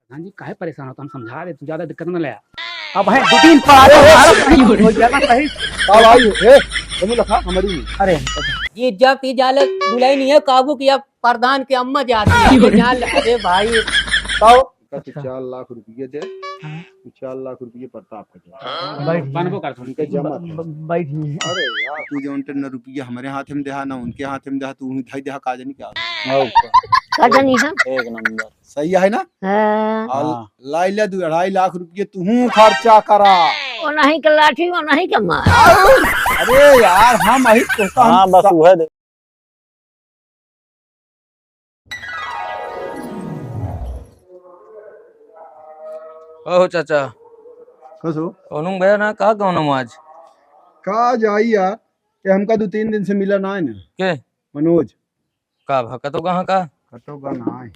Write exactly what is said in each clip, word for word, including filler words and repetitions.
प्रधान जी, काहे परेशान होता, हम समझा दे, तू ज्यादा दिक्कत न ले। अब है दो तीन पार हो गया ना, सही। का भाई, ए, तुम लखा हमारी नहीं। अरे, ये जब ती जाले दुलही नहीं है, काबू की अब प्रधान के अम्मा जाती है, ये जान ले। अरे भाई। बताओ। का तू अच्छा। चार लाख रुपये दे, हाँ। तू चार लाख रुपये प्रताप का दे। बैठ गया। बनबो कर उनके जमा ब-, ब-, बैठ गया। अरे यार, तू जो उनके न रुपये हमारे हाथ में देहा, ना उनके हाथ में देहा, तू उन्हीं धाई देहा, का जानी क्या। का जानी हम? एक नंबर। सही है ना? हाँ। और हाँ। लाई ले दू अढ़ाई लाख रुपये तू खर्चा करा। वो नहीं के लाठी, वो नहीं के मार। अरे यार, हम अही तो हम हाँ, बस स- उहे दे। ओहो चाचा। कस हो? ओनुम गया ना, का गौनम आज? का जाई यार, ये हमका दो तीन दिन से मिला ना है ना। के? मनोज। का भा, कतो कहाँ का? कतो का ना है।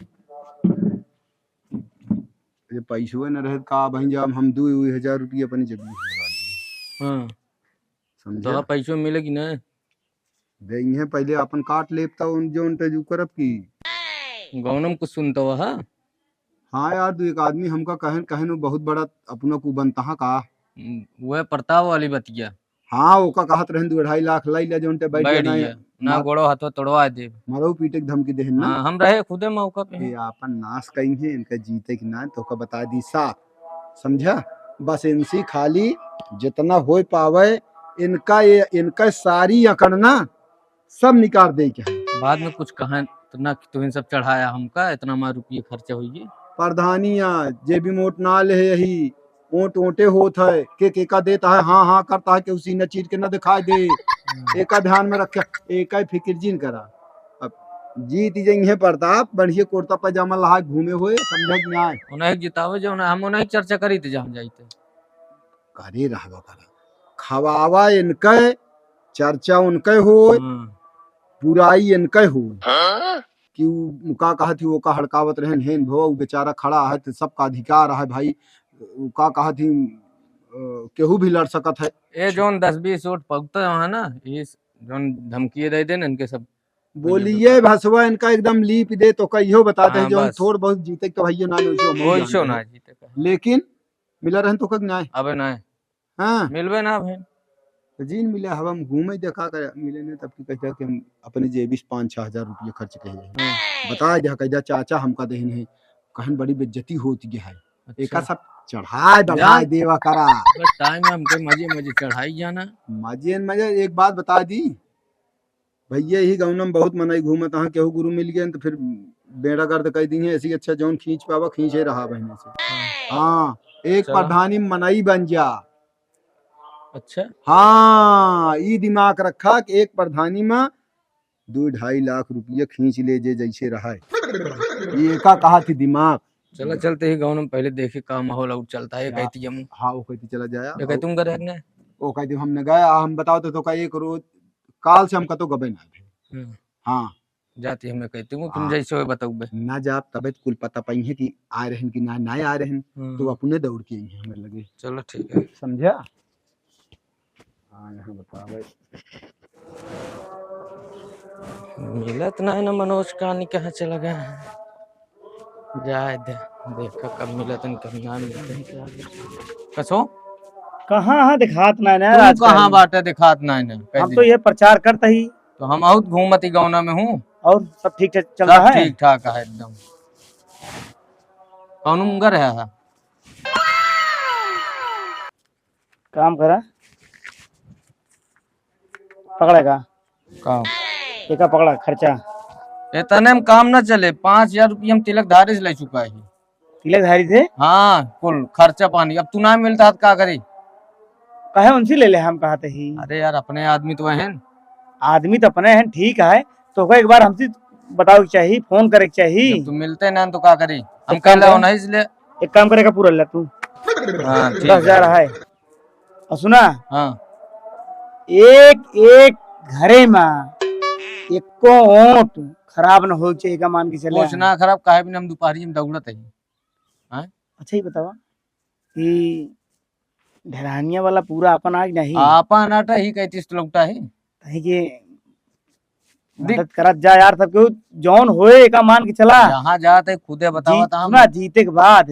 ये पैसवे न रहे का, भाई, जब हम दो, दो हजार रुपये अपनी जेबी में लगा दिए। हाँ। समझे? तो पैसो मिले कि नहीं? दे, इन्हें पहले अपन काट लेब, तब उन जो उनके जू करब की। गौनम कुछ सुनतो हा? हाँ यार, तू एक आदमी हमका कहन, कहन वो बहुत बड़ा अपना को बनता है का? हम्म, वह प्रताप वाली बतिया। हाँ, ओका कहत रहन, "दू अढ़ाई लाख लाई ले, जौन ते बैठ बैठ जाना है।" गया। ना मार- गोड़ो हाथो तोड़वा देब। मारो पीटे के धमकी देहन ना। हाँ, हम रहे खुदे मौका पे। ये आपन नाश कइहें, इनका जीते के ना, तो ओका बता दी साफ, समझा? बस इनसे खाली जितना हो पावे, इनका ये, इनका सारी अकड़ ना, सब निकाल दे के है। बाद में कुछ कहें तो ना कि तुहिन सब चढ़ाया हमका, इतना हमार रुपये खर्चा होइए। प्रधानिया, जे भी मोट ना ले यही, ओट ओटे होत है, के केका देत है, हाँ, हाँ करता है, के उसी न चीर के न दिखाई दे। हम्म। एका ध्यान में रखे, एका फिकिर जिन करा। अब जीत जइहे प्रताप, बढ़िया कुर्ता पैजामा लहा घूमे होए, समझा कि ना? उन्हें जितावे जो ना, हम उन्हें चर्चा करी थे जहाँ जाइते। करे रहबा करा। खवावा इनके, चर्चा उनके होए, हम्म। बुराई इनके होए। हाँ? कि उ, उ का कहत ही, वो का हड़कावत रहन, हेन भो, उ बेचारा खड़ा है, तो सबका अधिकार है भाई। उ का कहत ही, अ, केहू भी लड़ सकत है। ए, जौन दस बीस वोट पगते हैं ना, ये स-, जौन धमकी दे देन, इनके सब बोलिए भसवा, इनका एकदम लीप दे, तो कहियो बता दे, हाँ, जौन बस। थोड़ बहुत जीते के तो भैया ना, वैसे हम वैसे जान ना दे। जीते का। लेकिन मिला रहन तो कब ना है? अबे ना है। हाँ। मिलबे ना भइल। तो जिन मिले, हवा में घूमे, देखा कर मिले ने, तब की कहता कि हम अपने जेबी से पाँच छह हजार रुपये खर्च कहे हैं। हाँ। बता दे, कह दे, "चाचा, हमका देहन है।" कहन बड़ी बेइज्जती होती है। अच्छा। एका सब चढ़ाए, बढ़ाए जा। देवा करा। बस टाइम में हमके मजे, मजे चढ़ाई जाना। मजे, मजे, एक बात बता दी, भैया, यही गौना में बहुत मनई घूमत हैं, केहू गुरु मिल गए तो फिर बेड़ा गर्द कर दी है। ऐसी अच्छा जौन खींच पावा, खींचे रहा बहने से। हाँ। हाँ, एक चला। प्रधानी मनई बन जा। अच्छा। हाँ, ई दिमाग रखा कि एक प्रधानी में दो ढाई लाख रुपया खींच ले जे जैसे रहा है। ये का कहा थी दिमाग? चला, चलते ही गौना में पहले देखे का माहौल और चलता है, या, कहती हम। हाँ, वो कहती चला जाया। ये कहती तुम करे ने? वो कहती हमने गया, हम बताओ तो, तो का एक रोज काल से हम कतो गबे ना थे। हम्म। हाँ। जाती हमें कहती हूँ, तुम हाँ। जैसे हो बताओ बे। ना जा, तबे तो कुल पता पाई है कि आए रहन कि ना, ना आए रहन, हम्म। तो अपने दौड़ के आई है हमारे लगे। चलो ठीक है। समझा? हाँ, यहाँ बतावे। मिलत ना है ना मनोज, कानी कहाँ चला गया है? जाए दे, देखा कब मिलत है, कब ना मिलत है। कसो? कहाँ है, दिखात ना है ना तू आजकल। कहाँ बाटे, दिखात ना है ना? हम तो ये प्रचार करता ही। तो हम आउत घूमत ही गौना में हूँ। और सब ठीक ठाक चल सब रहा है? ठीक ठाक है एकदम। कौन उंगर है? काम करा, पकड़ेगा। का? एका पकड़ा खर्चा। इतने में काम ना चले, पाँच हजार रुपये हम तिलकधारी से ले चुका है। तिलकधारी से? हाँ, कुल खर्चा पानी। अब तू ना मिलता तो का करी? कहे उनसे ले ले, हम कहते ही। अरे यार, अपने आदमी तो हैं। आदमी तो अपने हैं, ठीक है, तो ओका एक बार हमसे बतावे के चाही, फोन करे के चाही। जब तू मिलते ना तो का करी? हम एक काम कहला करो। होना इसलिए। एक काम करे का पूरा ले तू। हाँ, ठीक दस हजार है। है। और सुना? हाँ। एक एक घरे में एको ओट खराब न हो चाहे का मान के चले। कुछ ना खराब, काहे बिना हम दोपहरी में दौड़त है। हाँ? अच्छा, ये बतावा कि ढेरहनिया वाला पूरा अपन आग नहीं? आपन आटा ही कहतीस तो लौटा है। कहीं के देख। मदद करत जा यार, सब केहू जौन होए, एका मान के चला। जहाँ जात है, खुदे बतावत जी, हम। सुना, जीते के बाद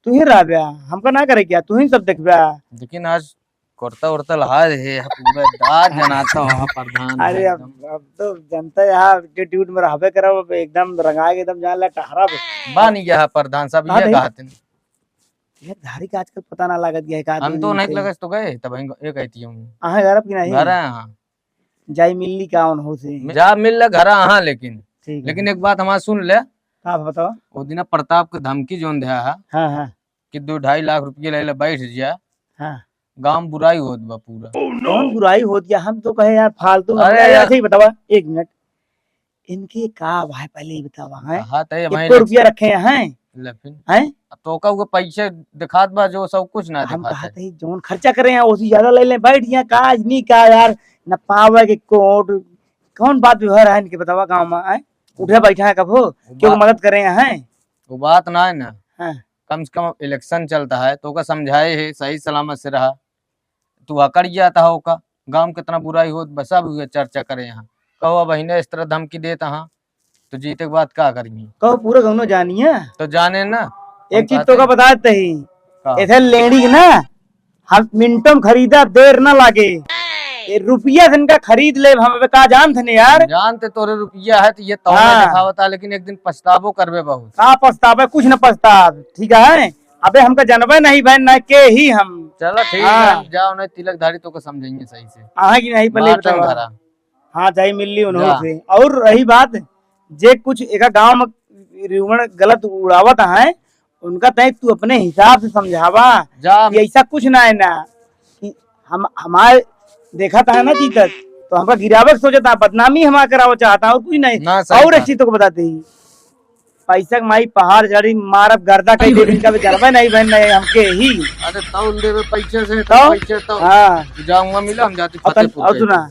तू ही रहब्या, हमका ना करे क्या, तू ही सब देखब्या। लेकिन आज कुर्ता उर्ता लहा रहे है, पूरा दांत जनाता हो प्रधान अरे, है अब, एकदम। अब तो जनता यहाँ एटीट्यूड में रहबे करब, अब एकदम रंगा के एकदम जान ला टहरा बे। बानी गया है प्रधान साहब, कहाँ ये थे? कहा थे? ये धारी का आजकल पता ना लागत गया है, का हम दिन तो नहीं से। लगे तो गए, तब हम ये कहती हूँ। अहाँ घर अब की नहीं? घर है, हाँ। जाई मिल ली का उनहू से? जा मिल ले घर, हाँ, लेकिन, ठीक है। लेकिन एक बात हमार सुन ले। का बताओ? वो दिना प्रताप के धमकी जोन दिया है हाँ, हाँ। कि दो ढाई लाख रुपये ले ले बैठ जा। हाँ। गांव बुराई होत बा पूरा। कौन बुराई होत गया? हम तो कहे यार फालतू में। अरे अरे यार। अच्छा ही बतावा, एक मिनट, इनके का भाई पहले ही बतावा है? हाँ, तो ये भाई एको रुपया रखे हैं? ले फिर। हैं? अब तो का वो पैसे दिखात बा जो सब कुछ ना हम दिखात कहा है। थे जौन खर्चा करे हैं उसी ज्यादा ले लें, बैठ गया का आज नहीं का यार, न पावे के कोट, कौन बात व्यवहार है इनके बतावा गाँव में, हैं? उठे बैठा है कबो, वो क्यों बात मदद करे हैं? वो बात ना है ना। हाँ। कम से कम इलेक्शन चलता है तो ओका समझाए है सही सलामत से रहा। तू अकड़ जाता हो का? गांव कितना बुराई होत बा, सब हुए चर्चा करे यहाँ। कहो अब इन्हें इस तरह धमकी देता हाँ, तो जीते के बाद का करेंगे? कहो पूरा गाँव जानिए। तो जाने ना। एक हम चीज कहते तो का हैं। बता देते ही, का? ऐसे लेनी ना, हम मिनटों में खरीदा, देर ना लागे। ये रुपया से इनका खरीद ले, हम अबे का जानत नहीं यार। जानते तोरे रुपया है तो ये तौले हाँ। दिखावता, लेकिन एक दिन पछताबो करबे बहुत। का पछताबे? कुछ न पछताब, ठीक है। अबे हमका जनबे नहीं बहन ना के ही हम। चलो ठीक हाँ। है, हम जाओ नहीं तिलक धारी तो को समझेंगे सही से। आहा की नहीं पहले मार चल बतावा। धरा। हाँ, जाई मिल ली उन्हों जा। से। और रही बात, जे कुछ एका गांव में rumor गलत उड़ावत हैं, उनका तय तू अपने हिसाब से समझावा जा। कि ऐसा कुछ ना है ना, कि हम, हमारे देखा था ना जीतत, तो हमका गिरावे के सोचता, बदनामी हमारा करावे चाहता, और कुछ नहीं। ना, सही और एक बात। चीज तो को बताते ही, पैसा के माई पहाड़ जड़ी मारब गर्दा कहीं देवे, इनका भी जनबे नहीं बहन नहीं हमके ही। अरे तौल देवे पैसे से, तो? पैसे तो हाँ। जाऊंगा मिला, हम जाते अपन, फतेहपुर और के। सुना,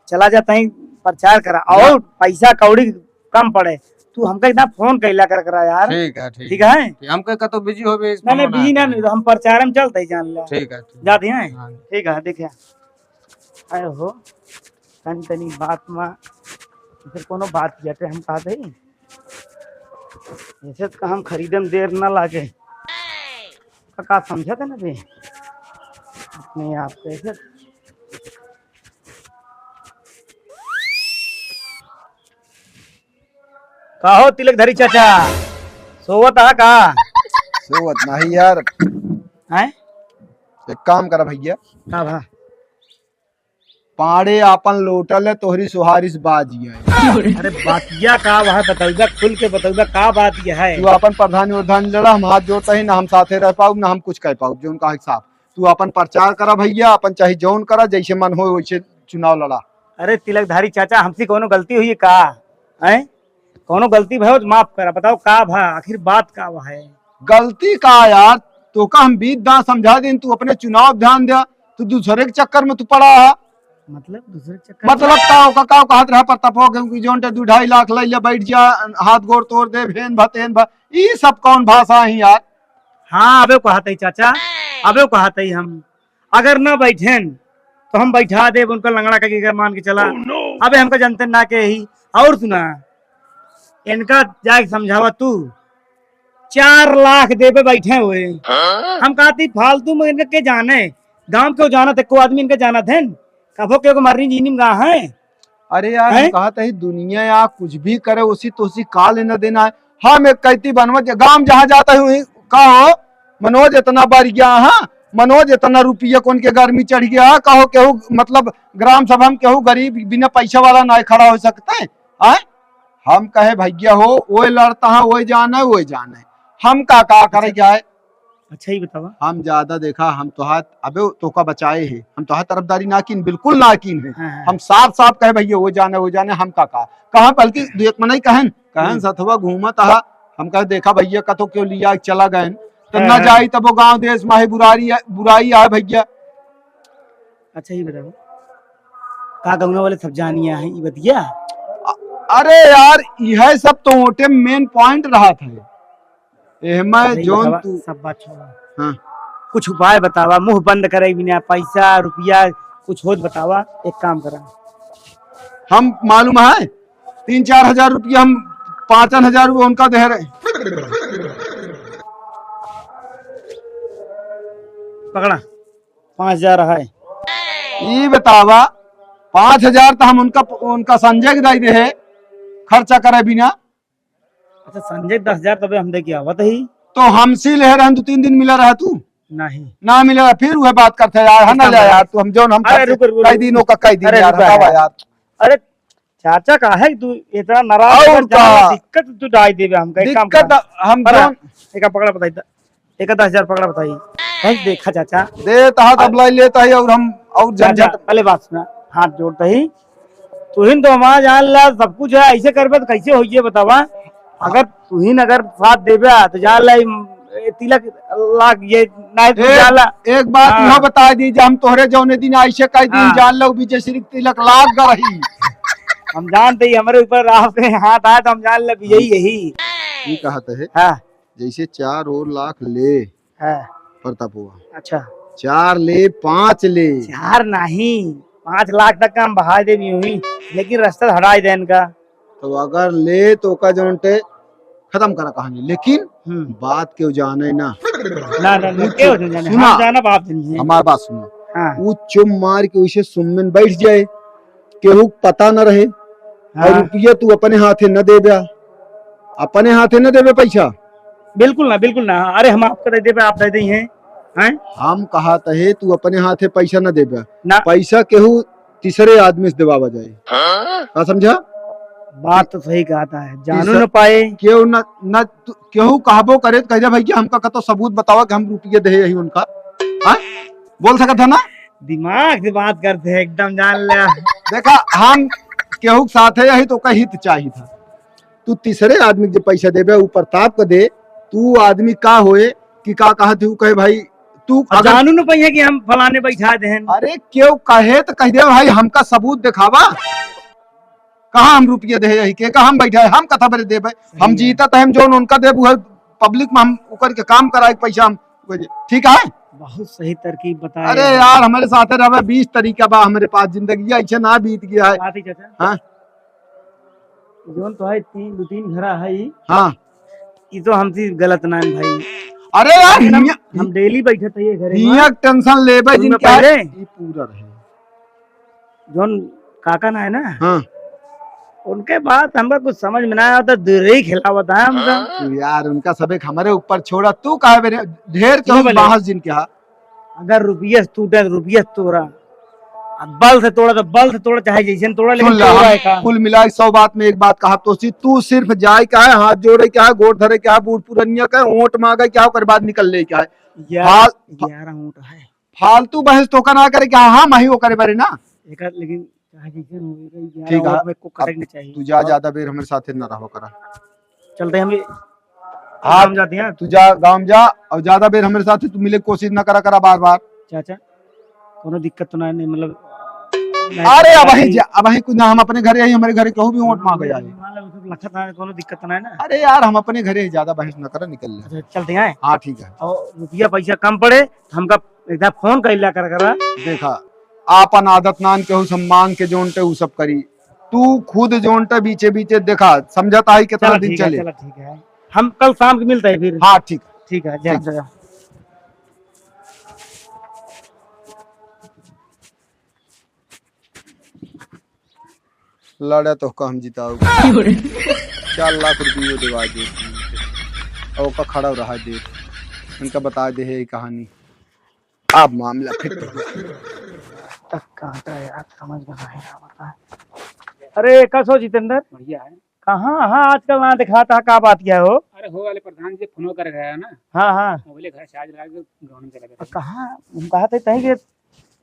चला जाता ही प्रचार करा जा। और पैसा कौड़ी कम पड़े, तू हमका एक दां फोन कैला कर करा यार। ठीक है, ठीक ठीक है। है। ठीक, हमका का तो busy होबे, इस नहीं, नहीं, फोन busy ना ना, है। नहीं, हम प्रचार में चलते ही जान ले। ठीक है, ठीक। जाते हैं। हाँ। ठीक है, देखिए। आए हो, तनी, तनी बात में, फिर कोनो बात किया थे, हम कहा थे, ऐसे तो हम खरीदे में देर ना लागे। का, का समझा था ना बे? अपने आप कैसे? का हो तिलकधारी चाचा, सोवत हा का? सोवत नाही यार। हैं? एक काम करा भैया। का भा? पाड़े आपन लोटल है, तोहरी सुहारिस बाजी है। अरे बातिया का वहाँ बतौबा, खुल के बतौबा, का बात यह है? तू आपन प्रधानी उरधानी लड़ा, हम हाथ जोड़ता ही ना, हम साथे रह पाउब, ना हम कुछ कह पाउब, जो उनका हिसाब। तू आपन प्रचार करा भैया, आपन चाहे जौन करा, जैसे मन हो वैसे चुनाव लड़ा। अरे तिलकधारी चाचा, हमसे कोनो गलती हुई है का? हैं? कोनो गलती भयो तो माफ करा, बताओ का भा, आखिर बात का भा है? गलती का यार, तोका हम बीत दांत समझा देन, तू अपने चुनाव ध्यान द्या, तू दूसरे के चक्कर में तू पड़ा है। मतलब दूसरे के चक्कर में? मतलब का ओका का कहत रहा प्रतापवा के कि जौन ते दू ढाई लाख लइले बैठ जा, हाथ गोड़ तोड़ दे, भेन भा तेन भा, ई सब कौन भाषा है यार? हाँ, अबे कहत है चाचा, अबे कहत है हम। अगर ना बैठेन, तो हम बैठा देब उनका लंगड़ा के, के मान के चला। Oh, no! अबे हमका जनते ना के ही। और सुना, इनका जाके समझावा तू, चार लाख देबे बैठे हुए। हाँ? हम कहती फालतू में इनका के जाने, गांव के जानत, एको आदमी इनका जानत है, कभो के को मरनी जीनी में गा है। अरे यार, हम हैं? कहत ही दुनिया या कुछ भी करे, उसी तो उसी का लेना देना है। हम एक कहती बनवा जे गांव जहाँ जाता है वहीं का हो, मनोज इतना बढ़ गया, हाँ, मनोज इतना रुपया कौन के घर में चढ़ गया, कहो केहू, मतलब, ग्राम सभा में केहू गरीब बिना पैसा वाला ना खड़ा हो सकता है, आय? हम कहे भैया हो, ओए लड़ता है, ओए जाने, ओए जाने, हम का, का करे अच्छा। क्या है? अच्छा, ही बतावा। हम ज्यादा देखा, हम तोहार, अबे तोका बचाए है, हम तोहार तरफदारी ना कीन, बिल्कुल ना कीन है। हाँ, हाँ। हम साफ साफ कहे भैया, वो जाने, वो जाने, हम का का कहा, बल्कि दू एक मनई कहन, कहन हम्म। सथवा घूमत आहा, हम कहे देखा भैया कतो क्यों लिया चला गए, तो हाँ, ना हाँ। जाई तब वो गांव देश में है बुराई, बुराई आए भैया। अच्छा, ये बताओ, का गौना वाले सब जानिया है, ये बतिया? अ-, अरे यार, यह सब तो वोटे main point रहा था। एहमा नहीं जोन बतावा, तू सब बात छोड़ा। हाँ। कुछ उपाय बतावा, मुंह बंद करे बिना, पैसा, रुपया, कुछ होत बतावा, एक काम करा। हम मालूम है, तीन चार हजार रुपया हम, पाँचन हजार रुपया उनका दे रहे। पकड़ा, पाँच हजार है। ई बतावा, पाँच हजार तो हम उनका, उनका संजय के दाई दे है, खर्चा करे बिना। अच्छा, संजय दस हजार तबे हम दे के आवत ही। तो हमसे ले रहन, दो तीन दिन मिला रहा तू? नहीं। ना मिला रहा, फिर वह बात करते यार, है ना? इसका यार, मतलब तू हम जौन हम अरे करते, रुको, रुको, कई रुको। दिन ओका कई दिन अरे यार, रुको हटावा यार। यार। अरे चाचा, काहे तू इतना नाराज और होकर का? जाना, दिक्कत तू डाल देबे हमका, एक काम दिक्कत करा। हम अरे, जौन एका पकड़ा बताई त, एका दस हजार पकड़ा बताई। कहीं देखा चाचा। देत हा तब लाई लेत हा और हम और चाचा, झंझट। पहले बात सुना, हाथ जोड़ता ही। तुहिन तो हमारा जान ला सब कुछ है, ऐसे करबे तो कैसे होइए बतावा? अगर तुहिन अगर साथ देबे तो जान ला, ई तिलक लाग ये, नहीं तो एक, जान ला। एक बात हाँ। यह बता दी, जे हम तोहरे जौने दिन ऐसे कह दी, हाँ। जान लो विजय श्री तिलक लाग गई। हम जानते ही हमारे ऊपर आपके हाथ आए तो हम जान ले विजयी यही। ये कहते हैं, हाँ। जैसे चार और लाख ले हाँ। प्रताप हुआ। अच्छा। चार ले, पाँच ले। चार नहीं, पाँच लाख तक का हम बहा दे भी हुई, लेकिन रास्ता हटाई दे इनका। तो अगर ले तो ओका जौन टे खत्म करा कहानी, लेकिन हम्म। बात केहू जाने ना। ना, ना, ना, कुछ केहू नहीं जाने। सुना। हम जाना बाप जनी है। हमार बात सुना। हाँ। ऊ चुप मार के उसे सुन में बैठ जाए, केहू पता न रहे, और हाँ। रुपया तू अपने हाथे न देबे, अपने हाथे न देबे पैसा। बिल्कुल ना, बिल्कुल ना। अरे हम आपको दे देबे, आप दे दी हैं, हैं? हम कहा तहे तू अपने हाथे पैसा न देबे, ना। पैसा केहू तीसरे आदमी से देवावा जाए। हाँ? का समझा? बात तो सही कहता है, जानू तीसर-, न पाए। केहू न, न तू, केहू कहबो करे तो कह दे, "भैया हमका कतो सबूत बतावा कि हम रुपये दे यही उनका।" हाँ? बोल सकत है ना? दिमाग से बात करते हैं एकदम, जान ले। देखा, हम केहू के साथ है यही तो ओका हित चाहित है। तू तीसरे आदमी के जे पैसा देबे, ऊ प्रताप के दे, तू आदमी का होए कि का कहत है, ऊ कहे, "भाई, तू अब अगर" जानू न पहिए कि हम फलाने बैठा देहन। अरे, केहू कहे तो कह दे, "भाई, हमका सबूत देखावा, कहाँ हम रुपये दे यही के, कहाँ हम बैठा है, हम कथा बरे देबे, हम सही है। जीता तो हम जौन उनका देब, उहे पब्लिक में हम ओकर के काम कराए के पैसा हम, ठीक है?" बहुत सही तरकीब बताए अरे यार। यार, हमारे साथ रहे, बीस तरीका बा हमारे पास, जिंदगी ऐसे ना बीत गया है। बात ही चाचा। हाँ। जौन तो है तीन, दो तीन घरा है ई। हाँ। ई तो हमसे गलत ना है भाई। अरे यार, लेकिन हम, हिया-, हम डेली बैठत है ये घरे में। हिया टेंशन लेबे उनमें जिनके पहले है, ई पूरा रहे। जौन काका ना है ना, हाँ। उनके बात हमका कुछ समझ में ना आवता, दूर ही खिलावत है हमका। तू यार, उनका सबक हमारे ऊपर छोड़ा, तू काहे बे रे? ढेर सुनो केहू पहले। बाहस जिनके हा। अगर रुपये से टूटे तो रुपये से तोड़ा, अब बल से तोड़ा तो बल से तोड़ा, चाहे जैसे तोड़ा, लेकिन सुन ला, तोड़ा हम है का? कुल मिला के सौ बात में एक बात कहा तो सी, तू सिर्फ जाए का है, हाथ जोड़े का है, गोड़ धरे का है, बूढ़ पुरनिया का है, ओट मांगे का है, ओकर बाद निकल ले का है। ग्यारह, फाल-, ग्यारह ओट है। फालतू बहस तो का ना करे कि हाँ, हाँ, मैं ही वो करे बारे ना। एक आध लेकिन चाहे जैसे हो, एक ग्यारह ठीक है, ओट में को अब कटक नहीं चाहिए। तू जा, ज्यादा बेर हमारे साथ ना रहो करा। चलते हम ये हाँ, गाँव जाते हैं। तू जा, गाँव जा, और ज्यादा बेर हमारे साथ तू मिले कोशिश ना करा करा बार बार। चाचा, कोनो दिक्कत तो ना है, मतलब, नहीं, अरे, अब नहीं। जा, अब ही कुछ ना, हम अपने घरे ही, हमारे घरे कहूँ भी ओट मांगे जाए। मान लो, लखत ना, कोनो दिक्कत तो ना है ना? अरे यार, हम अपने घरे ही, ज्यादा बहस ना करा, निकल ले। अच्छा, चलते हैं। हाँ, ठीक है। और रुपया पैसा कम पड़े, तो हमका एक बार फोन कर लिया कर करा। देखा, आपन आदत नान केहू से मांग के जोन टे उ सब करी। तू खुद जोन टे बीचे बीचे देखा, समझत आई कितना चला दिन ठीक है, चले। चला ठीक है, हम कल शाम के मिलते हैं फिर। हाँ, ठीक। ठीक है, जा, ठीक। जा, जा। लड़े तो का हम जिताऊ। क्यों रे? चार लाख रुपये देवा दे। और ओका खड़ा रहा दे। इनका बता दे है ये कहानी। अब मामला फिट हो गया। तक काटा यार, समझ में नहीं आवता है। अरे, कैसे हो जितेंद्र? बढ़िया है। कहाँ, हाँ, आजकल ना दिखाता, का बात क्या हो? अरे, हो वाले प्रधान जी फोन कर गया ना। हाँ, हाँ। मोबाइल घर चार्ज लगा के ग्राउंड में चला गया। कहाँ, हम कहा थे तहीं के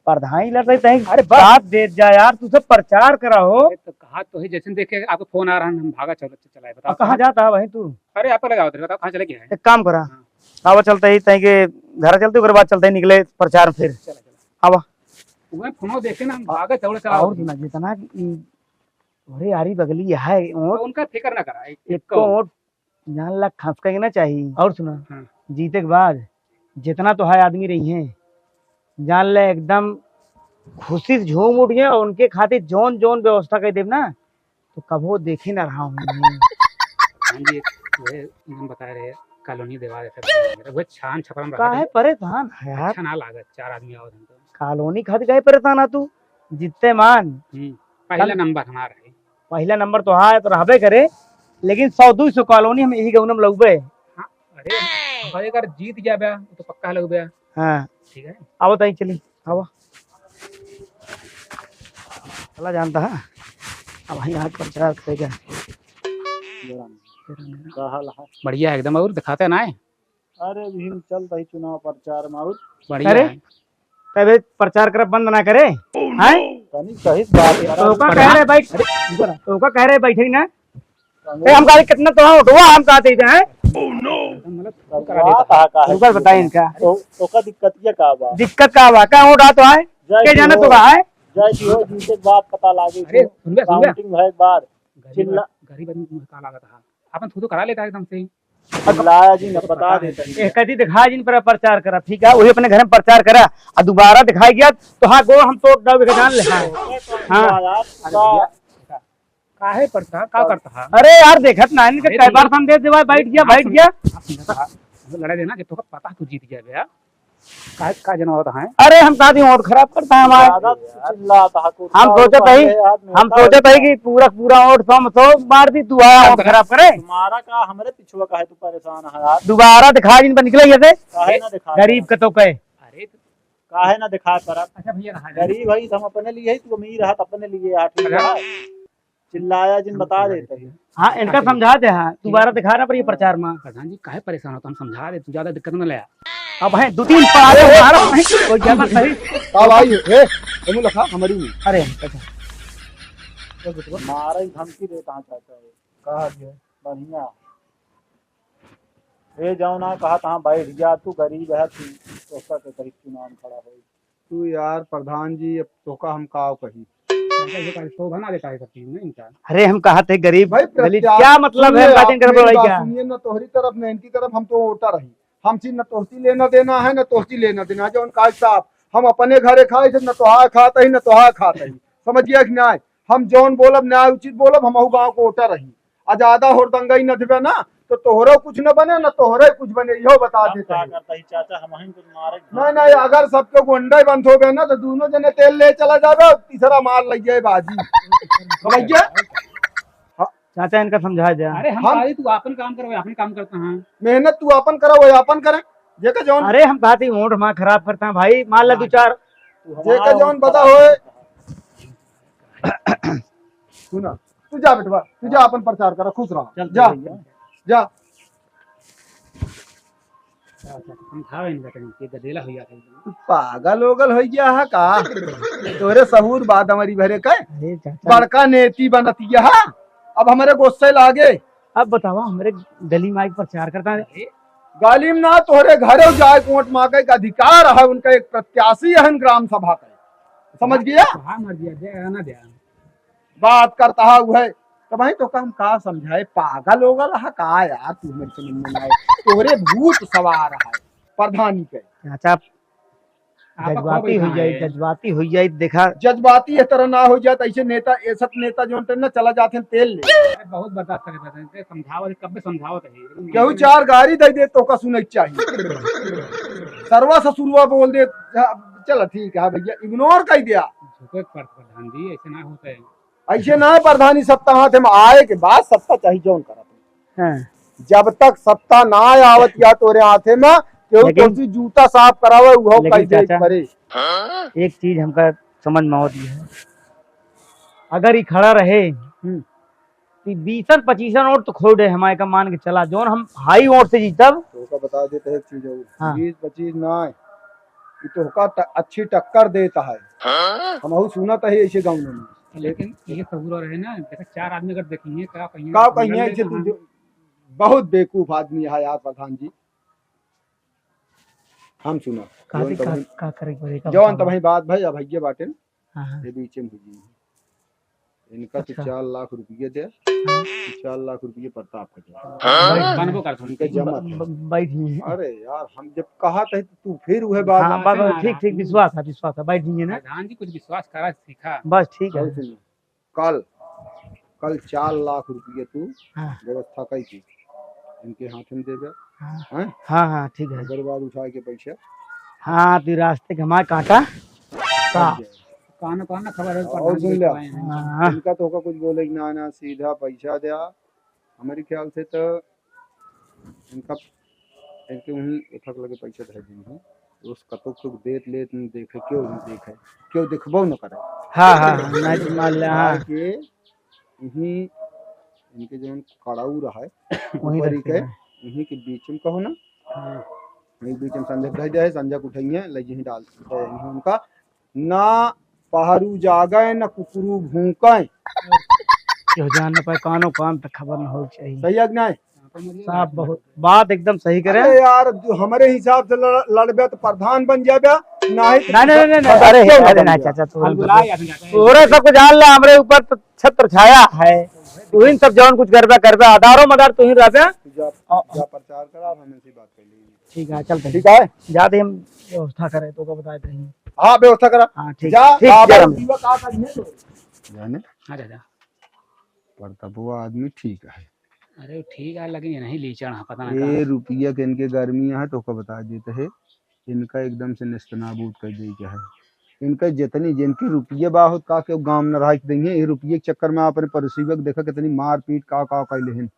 प्रधान ही लड़ते तहीं, अरे बस। साथ देत जा यार, तू सब प्रचार करा हो। अरे तो कहा तो है, जैसे देखे आपको फोन आ रहा है, हम भागा चल, चला है, बताओ अब कहाँ कहाँ? जाता है भाई तू? अरे आप लगाओ, बताओ कहाँ चले गया है? एक काम करा, हाँ। आवा चलते ही तहीं के घर चलते, ओकर बाद चलते ही निकले प्रचार में फिर। चला, चला। आवा। वह फोन देखे ना, हम भागा चल, चला। और सुना, जितना कि ई तोहरे यारी बगली है, ओट, उनका फिक्र ना करा, एक, एक को ओट जान ला खसका के ना चाही। और सुना, हाँ। जीते के बाद जितना तो है आदमी रही हैं, जान ले एकदम खुशी से झूम उठिहैं और उनके खातिर जौन जौन व्यवस्था कइ देब ना, तो कबो देखे ना रहा हूँ। प्रधान जी, वह हम बताए रहे, कॉलोनी देवा देते हैं। वह छान छपरा में रहा काहे था। परेशान है यार? अच्छा ना लागत, चार आदमी आवत हैं तो। कॉलोनी खातिर काहे परेशान है तू? जितने मान। हम्म, पहला कल नंबर हमारा है। पहला नंबर तो हाँ, तो रहबे करे, लेकिन सौ दो सौ कॉलोनी हम यही गौनम लगबे। हाँ, अरे, हम अगर जीत जाबे, तो पक्का लगबे। हाँ। ठीक है। आओ ताई, चली, आओ। चला जानता है, अब वहीं हाथ प्रचार करेगा। का हाल है? बढ़िया एकदम, और दिखाते ना है। अरे, अभी हम चल रही चुनाव प्रचार में, और बढ़िया अरे, है। तबे प्रचार करब बंद ना करे, हैं? तनी सही बात करा। तोका कह रहे बैठ, अरे, तोका कह रहे बैठे ना। ए, हम कहा कितना तो वोट हुआ, हम कहा देते हैं। मतलब, रुका बताई इनका। तो, तोका दिक्कत ये का बा? दिक्कत का बा? का वोट आ तो आए? जय के जाने हो। तो का है? जय जी हो, जीते के बाद पता लागे। अरे, सुन बे, सुन बे। काउंटिंग भए के बाद गरीब, चिल्ला। गरीब आदमी का लागत है। अपन खुद करा लेता है एकदम से ही। चिल्लाया जी, न बता देता है। एक कदी दिखाई जिन पर प्रचार करा, ठीक है, वही अपने घर में प्रचार करा, और दोबारा दिखाई गया तो हाँ, गो हम तोड़ डाल के जान ले, हाँ। हाँ। यार, अरे भैया, काहे पड़ता, का करता है? अरे यार, देखत ना, इनके अरे कई बार तुम संदेश देवा, बैठ गया, बैठ गया। आप समझा था, लड़ा देना कि तोका पता तू जीत गया भैया। का, का जनावत है? अरे हम शादी और खराब करता है हमारा। ज्यादा चिल्लाता है, कुत्ता हम सोचत ऊपर है, है यार, हम नेता सोचत है ऊपर। कि पूरा, पूरा वोट सौ में सौ मार दी, तू आया वोट खराब करे। तुम्हारा का, हमरे पिछुआ का है, तू परेशान है यार। दोबारा दिखा जिन पर निकले ये से। काहे ना दिखा गरीब का तो कहे। अरे काहे ना दिखा पर आप? अच्छा भैया, रहा है। गरीब है तो हम अपने लिए है, तू अमीर है तो अपने लिए है, ठीक है। चिल्लाया जिन, बता देते हैं। हाँ, इनका समझा दे, हाँ, दोबारा दिखा ना पर ये प्रचार में। प्रधान जी, काहे परेशान हो? तो हम समझा दे, तू ज्यादा दिक्कत ना ले। अब है, दो तीन पारे मारा, नहीं, कोई ज्यादा सही। का भाई, ए, एमू लखा, हमारी नहीं। अरे, अच्छा। मारे धमकी देता है चाचा, ये। कहा दिया? बढ़िया। ए, जाओ ना, कहा तहाँ बैठ जा, तू गरीब है, तू, तोहका के कही चुनाव में खड़ा होई। तू यार प्रधान जी, अब तोहका हम का कही? चाचा, ये का शोभा ना देता है सब चीज में इनका। अरे, हम कहा थे गरीब, भाई, गरीब, प्रत्याशी क्या मतलब है, सुनिए, बातें कर आपकी बड़ाई बात क्या? सुनिए, न तोहरी तरफ, न इनकी तरफ, हम तो वोटर रही। हमसे न तोहती लेना देना है, न तोहती लेना देना है। जौन काज साहब, हम अपने घरे खाए थे, न तोहार खात ही, न तोहार खात ही। समझ गया कि नाय? हम जौन बोलब, न्याय उचित बोलब, हमहू गाँव को वोटर रही। आ ज्यादा होरदंगई न देबे ना, तो तोहरो कुछ न बने, न तोहरे कुछ बने, इहो बता हम देते का हैं। करता ही चाचा, हम ही कुछ मारे नहीं, नहीं, अगर सबके गुंडे बंद हो गए ना, तो दोनों जने तेल ले चला जाबे और तीसरा मार लग जाए बाजी। समझ गया? हाँ। चाचा, इनका समझा जा। अरे, हम हम काहे, तू आपन काम करो, आपन काम करता है। मेहनत तू आपन करो, वो आपन करे। जेके जौन अरे, हम कहती वोट हमारा खराब करता है भाई, मान ला हाँ। दो चार। तू जेके हमारा जौन वोट बता खराब होए। करता है। सुना, तू जा बेटवा, तू जा, हाँ। अपन प्रचार करा, खुश रहा। चल, जा, चल भैया। जा। अच्छा, समझावे इनका तनी, ये गदेला हो गया था एकदम। तू पागल ओगल हो गया है का? तोरे सहूर बा दमरी भरे के? अरे चाचा। बड़का नेती बनत गया है, अब हमरे गुस्से लागे। अब बतावा, हमरे गली में आके प्रचार करता है। अरे। गली में ना, तोहरे घरे जाए के वोट मांगे के अधिकार है, उनका एक प्रत्याशी है ग्राम सभा का। समझ गया? हाँ, मर गया, दे, ना दे। बात करता है वो है, तो भाई तोका हम का समझाए, पागल ओगल है का यार, तू हमरे समझ में ना आए। तोहरे भूत सवार है प्रधानी पे। चाचा, आप जज्बाती हो जाए, जज्बाती हो जाए, देखा। जज्बाती इस तरह ना हो जाए, तो ऐसे नेता, ऐसा नेता जो ना चला जाते हैं तेल ले। अरे बहुत बर्दाश्त करे रहते हैं, समझावत, कब से समझावत है, लेकिन केहू चार गारी दे दे, तोका सुने के चाहिए। सरवा ससुरवा बोल दे, हाँ, चल ठीक है भैया, इग्नोर कर दिया। झुके के पड़त प्रधान जी, ऐसे ना होता है। ऐसे ना प्रधानी सत्ता हाथे में आए के बाद सत्ता चाही जौन करत। हाँ। जब तक सत्ता ना आवत या तोरे हाथे में, केहू लेकिन तोसी जूता साफ करावे, उहो लेकिन कह दे चाचा, परे। एक चीज हमका समझ में आवत है, अगर ई खड़ा रहे, हम्म। ई बीसन पच्चीसन वोट तो खोए हमारे का मान के चला, जौन हम हाई वोट से जीतब। तोका बता देते हैं एक चीज और। हाँ। बीस पच्चीस ना है, ई तोहका ट-, अच्छी टक्कर देता है। हाँ? हमहू सुनत है ऐसे गाँव में। लेकिन ये सहूर रहे ना, जैसे चार आदमी अगर देखेंगे, का कहिए, का कहिए, ऐसे तू जो बहुत बेवकूफ आदमी है यार प्रधान जी। हम सुना। का जौन दे-, का, तबही, का करे के पड़े, का जौन बतावा? तबही बात भाई, अब भैया बाटे न, हाँ, हाँ। ये बीचे में हुई। इनका तो अच्छा। चार लाख रुपये दे, हाँ। तो चार लाख रुपये प्रताप का दे। हाँ। बनबो करत इनका होई। जमा ब-, ब-, बैठ ही है। अरे यार, हम जब कहा था तो तू फिर वह बात। हाँ, बस, बस, ठीक, ठीक, विश्वास है, विश्वास है, बैठ ही है ना। प्रधान जी, कुछ विश्वास करा सीखा। बस, ठीक है। और सुन, कल, कल चार लाख रुपये तू हाँ। व्यवस्था कई की, इनके हाथ में देबे। हाँ। हैं? हाँ, हाँ, ठीक है। ओकर बाद उठा के पैसा। हाँ, तू रास्ते के हमारे कांटा। का? कान, कान ना खबर है, और प्रधान जी सुन ले। आए हैं। हाँ। इनका तो होगा कुछ बोले कि ना, ना, सीधा पैसा दे। हमारे ख्याल से तो इनका, इनके वहीं उठक लगे पैसा धर दी हैं। उस कतो को देत लेत न देखे, क्यों न देखे, क्यों देखबो न करे। हाँ, हाँ, हाँ, नहीं तो मान ले, हाँ। के यहीं इनके जौन कड़ाऊ रहा है, वहीं ऊपर ही रखते के, हैं। यहीं के बीच में कहो ना, हाँ। वहीं बीच में संजय धर दे है, संजय को उठाइए, ले यहीं डाल दे हैं उनका। ना पहरू जागे, ना कुकरू भूंके। केहू जान न पाए, कानो कान तक खबर न हो चाहिए। सही है कि नहीं? साहब, बहुत बात एकदम सही करे। अरे यार, जो हमारे हिसाब से लड़-, लड़बे तो प्रधान बन जाबे, नहीं तो नहीं, नहीं, नहीं, अरे, सदस्यों अरे, बन नहीं, जाबे। चाचा, तू हम बुलाए अभी जाते हैं। तोरे सब कुछ जान ला, हमरे ऊपर तो छत्र छाया है। तू ही सब जौन कुछ करबे, करबे, अदारो मदार तू ही रहबे। जा, जा प्रचार करा, हम इसी बात कर लेंगे। ठीक है, चलते हैं। ठीक है? जाते हम व्यवस्था करें, तो को बताए थे। हाँ, व्यवस्था करा। हाँ, ठीक, जा, ठीक, बाबा जय राम। जीवा का कर ले तो। जाने? हाँ, जा, जा। प्रतापवा आदमी ठीक है। अरे, ठीक है, लेकिन ये नहीं लीचड़ है, पता ना ये कहाँ। रुपया के इनके गर्मी है, तो को बता देते हैं, इनका एकदम से नेस्तनाबूद कर दे के है। इनका जितनी, जिनकी रुपये बाहुत का के गांव न रह देंगे, ये रुपये के चक्कर में अपने पड़ोसी को देखा कितनी मारपीट का, का कर लेहिन।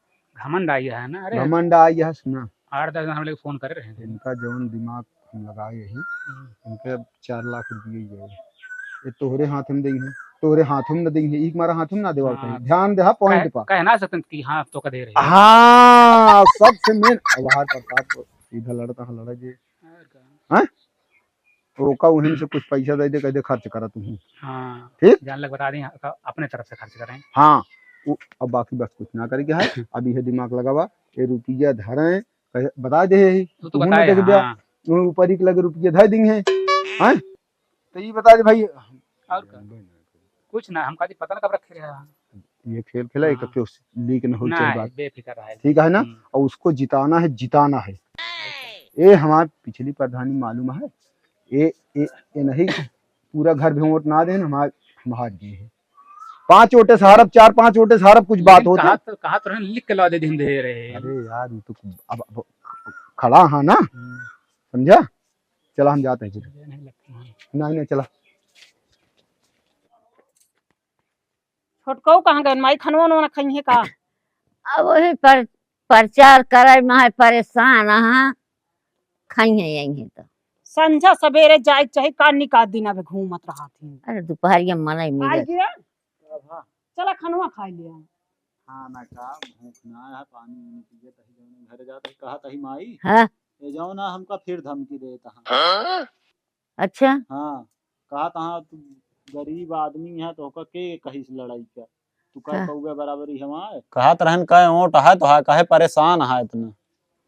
घमंड आई है ना, अरे। घमंड आई है, सुना। आठ दस दिन हम लोग फोन करे रहे हैं। इनका जौन दिमाग हम लगाए यही, हम्म। इनके चार लाख रुपये ही है। ये तोहरे हाथ में देंगे, तोहरे हाथ में न देंगे, एक मारा हाथ में ना देवा हाँ। कहीं। ध्यान दे, हाँ, point कह, पा। कह ना सकते कि हाँ, तो का दे रहे हैं। हाँ, सबसे main आभार प्रताप सीधा लड़ता है, लड़ा जी। और का? हाँ? ओका उहन से कुछ पैसा दे दे, कह दे खर्च करा तू। हाँ, ठीक? जान लग बता दें, अपने तरफ से खर्च करें। हाँ, उ-, अब बाकी बस कुछ ना करे के है। अब यह दिमाग लगावा, ये रुपया धरें, कहे, बता दे ही, तू तो तू ना बताए, देख दिया, हाँ। वो ऊपर ही के लगे रुपया धर देंगे, हैं? तो ये बता दे भाई। और का? कुछ ना, हम काजी पता ना कब रखे रहा। ये खेल खेला, ये हाँ। कब क्यों leak न हो ना, चाहिए बात। बेफिक्र रहा है। ठीक है ना? हम्म। और उसको जिताना है, जिताना है। ये हमार पिछली प्रधानी मालूम है, ये, ये, ये नहीं, पूरा घर भी वोट ना देन, हमार, हम हार गए हैं। पाँच वोटे से हारब, चार पाँच वोटे से हारब, कुछ बात लेकिन होती। कहा तो, कहा तो रहे, लिख के ला दे दिन दे रहे। अरे यार, ये तो अब, अब खड़ा है ना, हम्म। समझा? चला, हम जाते हैं फिर। ये नहीं लगता है। नहीं, नहीं, चला। छोटकऊ कहाँ गए? माई खनवा उनवा ना खाई है का? अब वही पर प्रचार करे में है परेशान, हाँ, खाई है यही तो। संझा सवेरे जाए के चाही, का निकाल दिन अबे घूमत रहत ही। अरे दोपहरिया में मनई मिले। आइए। चला खनवा खाई लिया। खाना का भूख ना है, पानी उनी पिए तही जौन घरे जात ही, कहा तही माई। हाँ। ये जौन ना हमका फिर धमकी देता है। हाँ? अच्छा। हाँ, कहा तहाँ तू गरीब आदमी है, तो ओकर के कहिस लड़ाई का? तू कह हाँ। कौवे बराबरी हमार। कहत रहन, कहे ओट है, तो हा, कहे परेशान है इतना।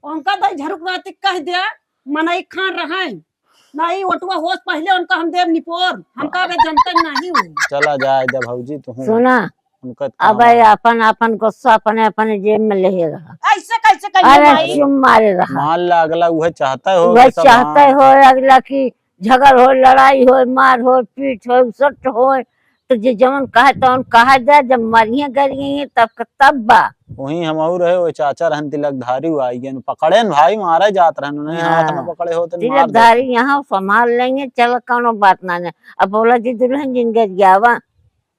उनका दाई झरुक रात कह दिया, मनई खान रहे। नहीं, ओटवा होस पहले उनका हम देव निपोर, हमका बे जनता नहीं हो। चला जाए जब भौजी तू। सुना, उनका अब काम है। अपन, अपन गुस्सा अपने, अपने जेब में ले रहा। ऐसे कैसे कहिए अरे माई? चुप मारे रहा। मान ला अगला उहे चाहता हो वह कि सब चाहता हाँ। हो अगला कि झगड़ हो, लड़ाई हो, मार हो, पीट हो, सट हो, तो जे जवन कहे तवन कहा जाए, जब मरिए गरिए तब क-, तब बा। वहीं हम और रहे, वो चाचा रहन तिलकधारी, वो आई गए, पकड़े न भाई, मारे जात रहन, उन्हीं हाथ में हाँ। पकड़े होते न मार देते। तिलकधारी यहाँ संभाल लेंगे, चलो कौनो बात ना है। अब बोला जी दुल्हन जिन गरियावा।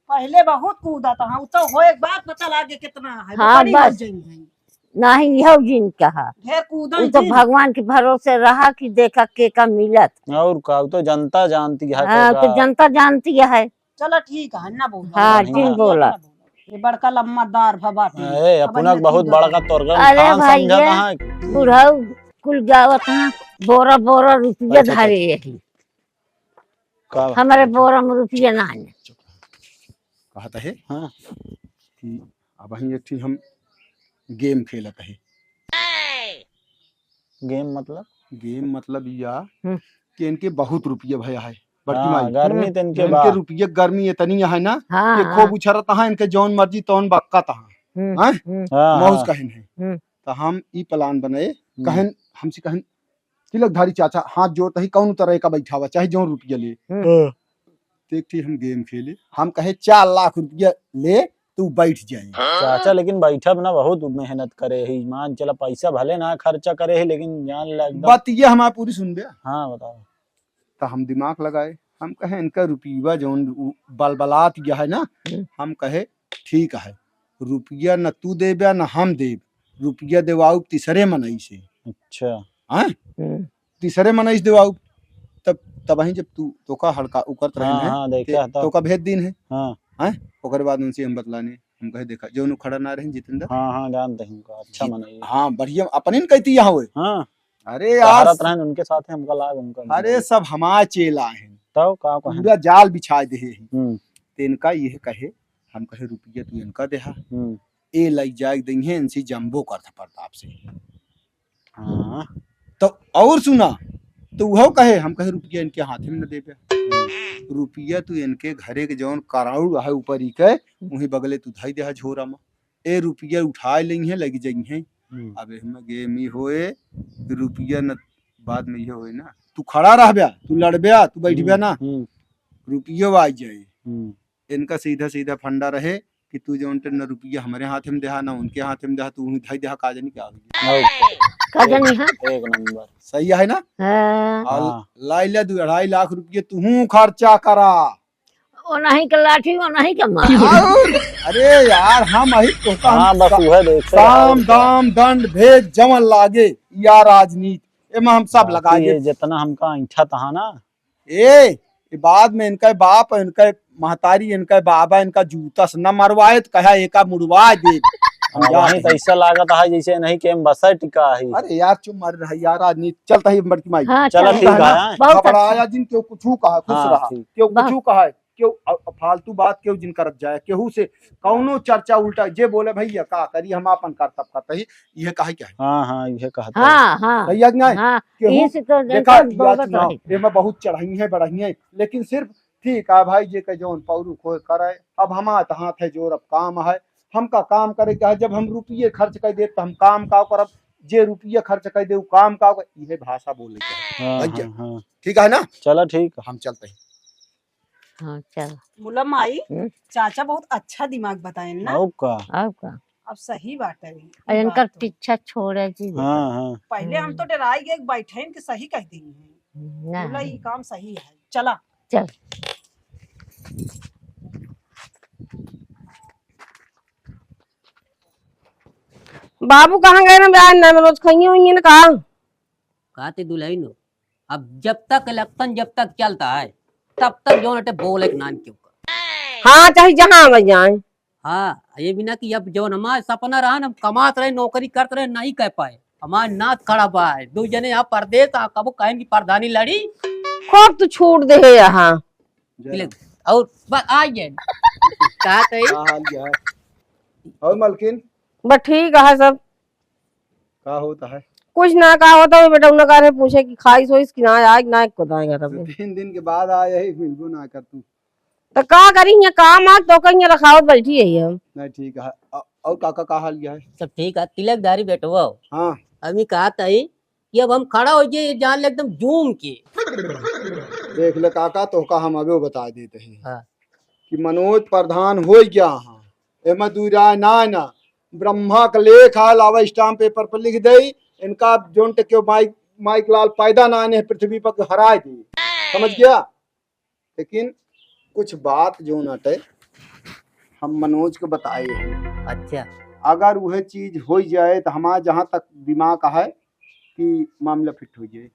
पहले बहुत कूदा था, हाँ, तो हो एक बात पता लागे कितना है, वो हाँ, बड़ी बस। हो गई है। नाही, यह जिन कहा। ढेर कूदन उ तो जिन। भगवान के भरोसे रहा कि देखा के का मिलत। और का, उ तो जनता जानती है हाँ, के तो का। जनता जानती है। चला ठीक है, ना बोला। हाँ, बढ़िया। जिन बोला। ये बड़का लम्बादार भवा थे। ए, अब अपना अन्य बहुत चीज बड़का है। तोरगन अरे खान भैया, समझा कहाँ है? बुढ़ऊ कुल गावत हैं, बोरा बोरा रुपया अच्छा, अच्छा। धरे यही। का बात हमारे है? बोरा में रुपया ना है। कहत है हाँ। कि अब हम एक ठी हम game खेलत है। Game मतलब? Game मतलब या हम्म। कि इनके बहुत रुपया भया है। बड़की हाँ, माई। गर्मी हम्म। तो इनके इनके बा। रुपये गर्मी इतनी है ना हाँ, कि हाँ। खूब उछरत हैं, इनके जौन मर्जी तौन बक्कत हैं। हम्म, हैं? हम्म। हाँ, मौज हाँ। कहिन है। हम्म। तो हम ई plan बनाए, हम्म। कहेन, हमसे कहेन, "तिलकधारी चाचा, हाथ जोड़त ही, कौन तरह का बैठावा, चाहे जौन रुपया ले।" हम्म। हाँ। तो एक ठे हम game खेले, हम कहे, "चार लाख रुपया ले, तू बैठ जाए।" चाचा, लेकिन बैठब ना, बहुत मेहनत करे ही, मान चला पैसा भले ना खर्चा करे ही, लेकिन जान ला एकदम। बात ये हमार पूरी सुन बे। हाँ, बताओ। तो हम दिमाग लगाए, हम कहे, "इनका रुपया जौन उ बलबलात गया है ना," हम्म। हम कहे, "ठीक है, रुपया न तू देबे न हम देब, रुपया देवाउब तीसरे मनई से।" अच्छा। हैं? हम्म। तीसरे मनई से देवाउब। तब, तब वहीं जब तू, तोका हड़का उकरत रहन हाँ, है, हाँ, देखे ते, हता। तोका भेज दीन है। हाँ। हैं? ओकरे बाद उनसे हम बतलाने, हम कहे, "देखा, जौन उ खड़ा ना रहन जितेंद्र।" हाँ, हाँ, जानते हैं उनका, अच्छा जी, मनई। हाँ, बढ़िया, अपने न कहती यहाँ हुए। हाँ। अरे यार, टहरत रहन उनके साथ, हमका लाग उनका अरे, सब हमार चेला हैं। तब का कहें? पूरा जाल बिछाए देहे हैं। हम्म। ते इनका यह कहे, हम कहे, "रुपया तू इनका देहा, हम्म। ए लई जाए देंगे इनसे जम्बो करत प्रताप से।" हाँ। तो और सुना, तो उहो कहे, हम कहे, "रुपया इनके हाथे में न देबे। हम्म। रुपया तू इनके घरे के जौन कराउड़ है ऊपर ही के, हम्म। वहीं बगले तू धई देहा झोरा में।" ए रुपया उठाए लेइहें, लग जइहें। हम्म। अब एहमे game ई होए, रुपया न, बाद में ये होए ना, तू खड़ा रहब्या, तू लड़ब्या, तू बैठब्या हम्म, ना, हम्म। रुपयो आ जाए। हम्म। इनका सीधा सीधा फंडा रहे कि तू जौन टे न रुपया हमरे हाथ में देहा, ना उनके हाथ में देहा, तू वहीं धई देहा, का जानी का होई। और का जानी, हाँ? एक नंबर। सही है ना? हाँ। और हाँ। लाई ले दू अढ़ाई लाख रुपये तू खर्चा करा। ओनही के लाठी, ओनही के मार। और, अरे यार, हम अही तोहका हम हाँ, बस सा-, उहे देखे साम, और का। दाम, दंड, भेद, जवन लागे, या राजनीति, एमा हम सब बाकी लगाए। ये जितना हमका ऐंठा तहा ना। ए, ये बाद में इनका बाप, इनका महतारी, इनका बाबा, इनका जूता से न मरवाए तो कहा एका मुड़वा दे। हम हाँ, जा वहीं रहे। तो ऐसा लागत है जैसे नहीं कि हम बसा टिका है। अरे यार, चुप मार रहा यार, राजनीति चलता है बड़की माई। हाँ, चलो चल। ठीक है, हाँ। बहुत अच्छा। घबराया जिन, केहू कुछू कहा, खुश हाँ, रहा। ठीक। केहू वाह। कुछू कहा है, केहू अ-, अ-, फालतू बात केहू जिन करत जाए, केहू से कौनो चर्चा उल्टा, जे बोले, "भैया, का करी, हम आपन करतब करत ही," ये कहे क्या है? हाँ, हाँ, ये कहत है। हाँ, हाँ। सही है कि नहीं? हाँ, केहू, इस तो देखा, देखो, या बहुत चुनाव, बढ़िया। एमे बहुत चढ़ाई है, बढ़ाई है, लेकिन सिर्फ ठीक है भाई, जे के जौन पौरू खोए करे, अब हमार तो हाथ है जोर, अब काम है, हमका काम करे के है, जब हम रुपये खर्च कर देब, तो हम काम का करब, जे रुपये खर्च कर दे, उ काम का कर, इहे भाषा बोले के है। हाँ, भैया। हाँ, हाँ। ठीक है ना? चला, ठीक है। हम चलते हैं। हाँ, चल। मुला माई, हम्म। चाचा बहुत अच्छा दिमाग बताएन ना। और का? और का? अब सही बात है, ई और इनकर बात तो। पीछा छोड़े जी। हाँ, हाँ। पहले हम तो हम्म। डराई गए, बैठे इनके सही कह देंगे। ना। मुला, ई काम सही है। चला। चल। बाबू कहाँ गए ना? आज ना रोज खाइए हुई ना का? का ते दुल्हन हो, अब जब तक election जब तक चलता है, तब तक जौन अटे बोले के नान क्यों का। हाँ, चाहे जहाँ में जाए। हाँ, ये बिना कि अब जौन हमार सपना रहा ना, हम कमात रहे, नौकरी करत रहे, नहीं कह पाए। हमार नाथ खड़ा बा है, दो जने यहाँ परदेस, आ, कबो कहें कि प्रधानी लड़ी। खूब तू छूट दे है यहाँ। जय ले, राम। और बस आ गए। का कही? का हाल क्या है? और मलकिन? बस ठीक है सब। का होता है? कुछ ना, का होता है बेटा, उन्हें कहा पूछे कि खाई सोइस कि ना, आए ना को दाएगा तब। दो तीन दिन के बाद आए है, मिलबो ना कर तू। तो का करी, यहाँ काम आ तो कहीं रखावत बैठी है हम। नहीं, ठीक है। अ-, और काका का हाल क्या है? सब ठीक है, तिलकधारी बेटवा। हाँ। अभी कहा था ही कि अब हम खड़ा हो जाए, ये जान ले एकदम जूम के। देख ले काका, तोहका हम अबे बता देते हैं हाँ। कि मनोज प्रधान हो गया हाँ, एमा दुई राय ना है ना, ब्रह्मा का लेख आल आवा stamp paper पर लिख दे, इनका जोन टे क्यों माइक, माइक लाल पैदा ना आने पृथ्वी पर हराए दे, समझ गया? लेकिन कुछ बात जो न अटे, हम मनोज को बताए हैं। अच्छा। अगर वह चीज हो जाए तो हमारा जहाँ तक दिमाग है कि मामला fit हो जाए।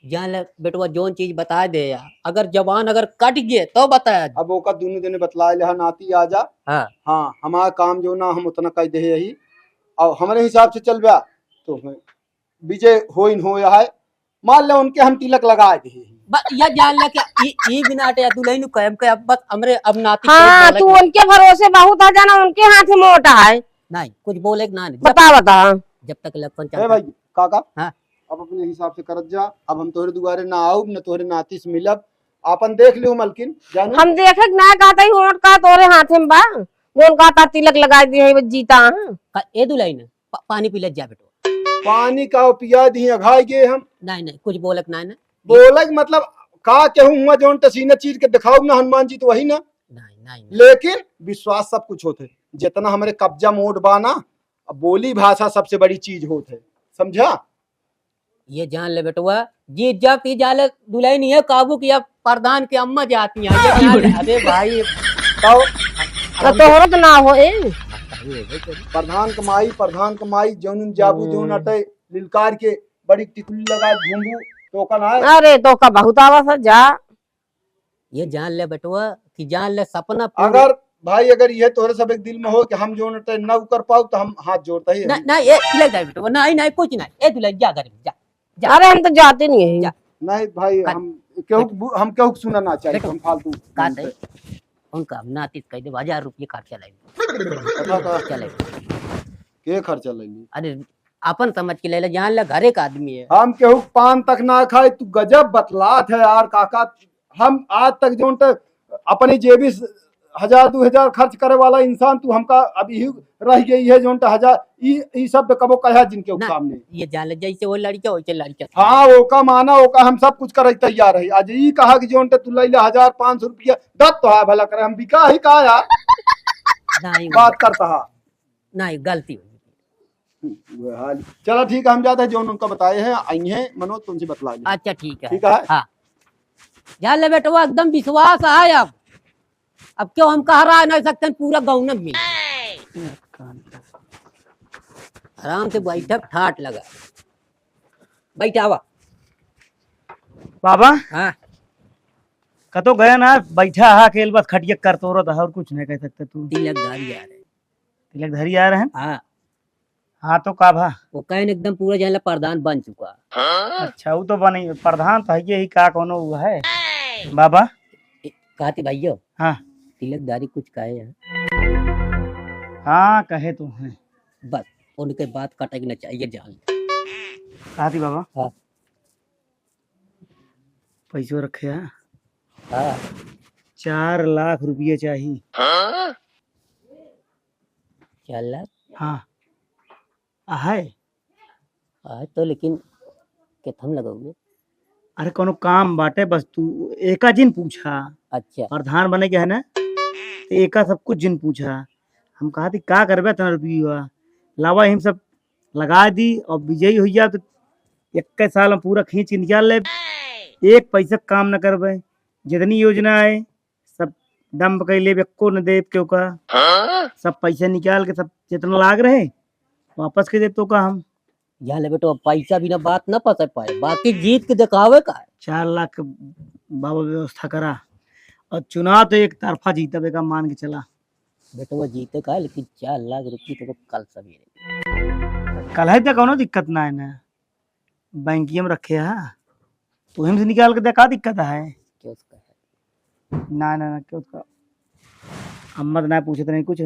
जान ले बेटवा, जोन चीज बता दे या, अगर जबान अगर कट गए तो बताया। अब ओका दोनों जने बतलाए ले, हाँ, नाती आ जा। हाँ। हाँ, हमारा काम जो ना हम उतना कह दे यही, और हमारे हिसाब से चल बा तो विजय होइन हो या है, मान ले उनके हम तिलक लगा दे। ब-, या जान ले कि ई, ई बिना अटे या दुल्हन कहम के अब बस हमरे अब नाती हाँ, तू उनके भरोसे बहुत आ जाना, उनके हाथ में मोटा है। नहीं, कुछ बोले के ना, नहीं। बता, बता। जब तक election ए चलता भाई, काका? हाँ। अब अपने हिसाब से करत जा। अब हम तोहरे दुआरे ना आउब, न तोहरे नाती से मिलब। आपन देख लियो मलकिन, जानू। हम देखे के ना कहत ही, वोट का तोरे हाथे में बा। जौन कहत हा तिलक लगाइ दिहे, वो जीता है। का, ए दुलहिन, पा-, पानी पी ले जा बेटवा। पानी का पिया दी, अघाई गए हम। नहीं, नहीं, कुछ बोलक ना, ना। बोलक मतलब का केहू हुआ जौन टसीना चीर के दिखाउब ना हनुमान जी तो वही ना। नहीं, नहीं, नहीं। लेकिन विश्वास सब कुछ होत है। जितना हमरे कब्जा में वोट बा ना, अब बोली भाषा सबसे बड़ी चीज होत है, समझा? ये जान ले बेटवा, जीत जाब ती जाले दुलहिन ये काबू की अब प्रधान के अम्मा जाती हैं। ये जान ले, अरे भाई, तो अब तोहरो तो ना हो, ए? प्रधान कमाई, प्रधान कमाई, जौन जाबू, जौन हम्म। अटे, लिलकार के बड़ी टिकुली लगा घूमू, तो का ना है? अरे, तो का बहुत आवत है, जा। ये जान ले बेटवा कि जान ले सपना पूरा अगर भाई, अगर ये तोहरे सब एक दिल में हो कि हम जौन अटे न कर पाउब, तो हम हाथ जोड़ते ही ना, हैं। ना, ये ले जा बेटवा, नहीं, नहीं, कुछ नहीं, ए दुलहिन, जा घर में, जा, जा। अरे, हम तो जाते नहीं हैं। जा। नहीं भाई, का-, हम केहू के बु-, हम केहू के सुनना ना चाहिए, बेटवा, हम फालतू का बोलते। सही? उनका हम नाती कह दे, हजार रुपये खर्चा लाइली। पता का? खर्चा लाइली। के खर्चा लाइली? अरे, अपन समझ के ले ले, जान ले, घर एक आदमी है। हम केहू के पान तक ना खाए, तू गजब बतलात है यार काका। हम आज तक जौन त अपनी जेबी से हजार दो हजार खर्च करे वाला इंसान, तू हमका अब यही रह गई है जौन त हजार, ई, ई शब्द कबो कहा जिनके ना, सामने। ये जान ले, जैसे वो लड़का, वैसे लड़का। हाँ, ओका माना, ओका हम सब कुछ करे तैयार है। आज ई कहा कि जौन त तू लैले हजार पाँच सौ रुपया, दत तो है भला करे, हम बिका ही का यार? नहीं, बात करता है। नहीं, गलती हो गई। हम्म, वो हाल। चला ठीक है, हम जाते हैं, जौन उनका बताए हैं, आई हैं, मनोज तुमसे बतला लें। अच्छा, ठीक है। ठीक है? हाँ। जान ले बेटवा, एकदम विश्वास है अब। अब क्यों हम कहा रहा नहीं सकते पूरा गाँव में। आराम से बैठक ठाट लगा। बैठावा। बाबा। हाँ। कतो गया ना, बैठा हा, अकेल बस खटिया करतोरत हा, और कुछ नहीं कह सकते तू। तिलकधारी आ रहे। तिलकधारी आ रहे हैं? हाँ। हाँ, तो का भा? वो कहन एकदम पूरा जान ला प्रधान बन चुका। अच्छा, वो तो बनी, प्रधान तो है ही, का कोनो वो है? बाबा? ए, कहती भैया। हाँ। तिलकधारी कुछ कहे है? हाँ, कहे तो हैं। बस, उनके बात कटे के न चाहिए जान। कहती बाबा? हाँ। पैसो रखे है? हाँ। चार लाख रुपये चाहिए। चार लाख? हाँ। आहे? आहे तो, लेकिन केथम लगौगे? अरे, कोनो काम बाटे, बस तू एका जिन पूछा। अच्छा। प्रधान बने के है ना, तो एका सब कुछ जिन पूछा। हम कहा थी, "का करबे इतना रुपया? लावा, हम सब लगा दी और विजयी हो जा, तो इक्कीस साल में पूरा खींच के निकाल ले। एक पैसा काम न करबे, जितनी योजना है, सब dump कर लेब, एको न देब केहू का। हाँ? सब पैसा निकाल के सब जितना लाग रहे, वापस कर देब तो का हम।" जान ले बेटो, अब पैसा बिना बात न पसर पाए, बाकी जीत के देखावे का है। चार लाख बाबा व्यवस्था करा, और चुनाव तो एक तरफा जीतब, एका मान के चला। बेटवा जीते का है, लेकिन चार लाख रुपये तो कल सवेरे। कल है तो कोनो दिक्कत ना है ना। बैंकिया में रखे हा, तू हिम से निकाल के दे, का दिक्कत है? क्यों उसका है? ना, ना, ना, क्यों उसका? अम्मा तो ना पूछत नहीं कुछ।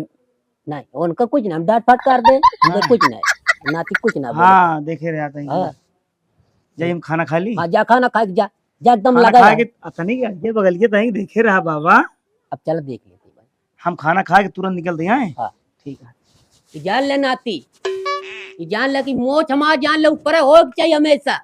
नहीं, उनका कुछ ना, हम डांट फटकार दे, उनका हाँ। कुछ नहीं, नाती कुछ ना बोले। हाँ, देखे रहे आता है। हाँ। जाइए, हम खाना खा ली। हाँ, जा खाना खा के जा, जा एकदम खाना लगा खा जा। के, अतनी के आगे बगल के तहीं देखे रहा बाबा। अब चल देख लेते भाई। हम खाना खा के तुरंत निकल रहे हैं। हाँ। ठीक है। ई जान ले नाती, ई जान ले कि मोछ हमार जान ले ऊपर हो के चाहिए हमेशा।